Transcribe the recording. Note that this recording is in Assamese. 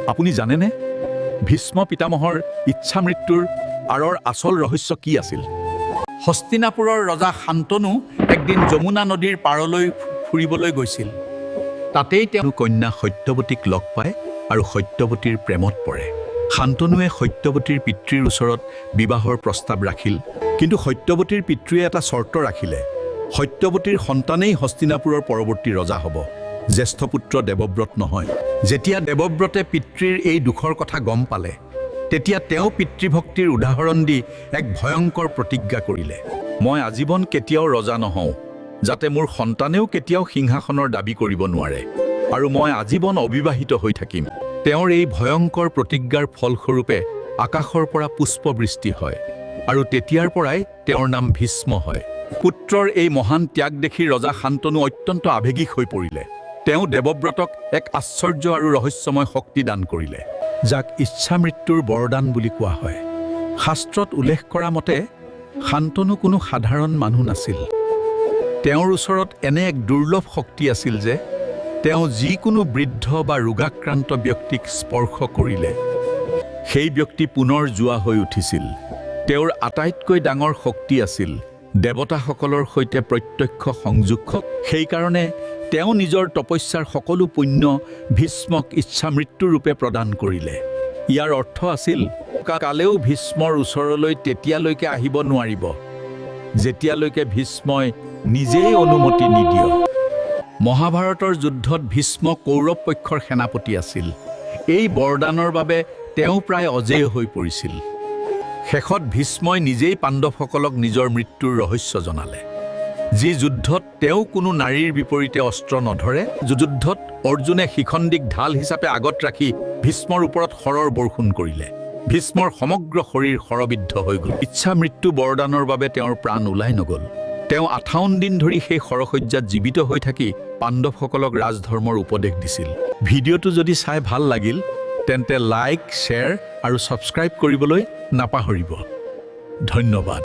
আপুনি জানেনে ভীষ্ম পিতামহৰ ইচ্ছা মৃত্যুৰ আঁৰৰ আচল ৰহস্য কি আছিল? হস্তিনাপুৰৰ ৰজা শান্তনু একদিন যমুনা নদীৰ পাৰলৈ ফুৰিবলৈ গৈছিল। তাতেই তেওঁ কন্যা সত্যৱতীক লগ পায় আৰু সত্যৱতীৰ প্ৰেমত পৰে। শান্তনুৱে সত্যৱতীৰ পিতৃৰ ওচৰত বিবাহৰ প্ৰস্তাৱ ৰাখিল, কিন্তু সত্যৱতীৰ পিতৃয়ে এটা চৰ্ত ৰাখিলে। সত্যৱতীৰ সন্তানেই হস্তিনাপুৰৰ পৰৱৰ্তী ৰজা হ'ব, জ্যেষ্ঠ পুত্ৰ দেৱব্ৰত নহয়। যেতিয়া দেৱব্ৰতে পিতৃৰ এই দুখৰ কথা গম পালে, তেতিয়া তেওঁ পিতৃভক্তিৰ উদাহৰণ দি এক ভয়ংকৰ প্ৰতিজ্ঞা কৰিলে, "মই আজীৱন কেতিয়াও ৰজা নহওঁ, যাতে মোৰ সন্তানেও কেতিয়াও সিংহাসনৰ দাবী কৰিব নোৱাৰে আৰু মই আজীৱন অবিবাহিত হৈ থাকিম।" তেওঁৰ এই ভয়ংকৰ প্ৰতিজ্ঞাৰ ফলস্বৰূপে আকাশৰ পৰা পুষ্পবৃষ্টি হয় আৰু তেতিয়াৰ পৰাই তেওঁৰ নাম ভীষ্ম হয়। পুত্ৰৰ এই মহান ত্যাগ দেখি ৰজা শান্তনু অত্যন্ত আৱেগিক হৈ পৰিলে। তেওঁ দেৱব্ৰতক এক আশ্চৰ্য আৰু ৰহস্যময় শক্তি দান কৰিলে, যাক ইচ্ছা মৃত্যুৰ বৰদান বুলি কোৱা হয়। শাস্ত্ৰত উল্লেখ কৰা মতে শান্তনু কোনো সাধাৰণ মানুহ নাছিল। তেওঁৰ ওচৰত এনে এক দুৰ্লভ শক্তি আছিল যে তেওঁ যিকোনো বৃদ্ধ বা ৰোগাক্ৰান্ত ব্যক্তিক স্পৰ্শ কৰিলে সেই ব্যক্তি পুনৰ যুৱা হৈ উঠিছিল। তেওঁৰ আটাইতকৈ ডাঙৰ শক্তি আছিল দেৱতাসকলৰ সৈতে প্ৰত্যক্ষ সংযোগ। সেইকাৰণে তেওঁ নিজৰ তপস্যাৰ সকলো পুণ্য ভীষ্মক ইচ্ছা মৃত্যুৰূপে প্ৰদান কৰিলে। ইয়াৰ অৰ্থ আছিল, কালেও ভীষ্মৰ ওচৰলৈ তেতিয়ালৈকে আহিব নোৱাৰিব, যেতিয়ালৈকে ভীষ্মই নিজেই অনুমতি নিদিয়ে। মহাভাৰতৰ যুদ্ধত ভীষ্ম কৌৰৱ পক্ষৰ সেনাপতি আছিল। এই বৰদানৰ বাবে তেওঁ প্ৰায় অজেয় হৈ পৰিছিল। শেষত ভীষ্মই নিজেই পাণ্ডৱসকলক নিজৰ মৃত্যুৰ ৰহস্য জনালে। যি যুদ্ধত তেওঁ কোনো নাৰীৰ বিপৰীতে অস্ত্ৰ নধৰে, যুদ্ধত অৰ্জুনে শিখণ্ডীক ঢাল হিচাপে আগত ৰাখি ভীষ্মৰ ওপৰত শৰৰ বৰষুণ কৰিলে। ভীষ্মৰ সমগ্ৰ শৰীৰ শৰবিদ্ধ হৈ গ'ল। ইচ্ছা মৃত্যু বৰদানৰ বাবে তেওঁৰ প্ৰাণ ওলাই নগ'ল। তেওঁ 58 দিন ধৰি সেই শৰশয্যাত জীৱিত হৈ থাকি পাণ্ডৱসকলক ৰাজধৰ্মৰ উপদেশ দিছিল। ভিডিঅ'টো যদি চাই ভাল লাগিল, তেন্তে লাইক, শ্বেয়াৰ আৰু ছাবস্ক্ৰাইব কৰিবলৈ নাপাহৰিব। ধন্যবাদ।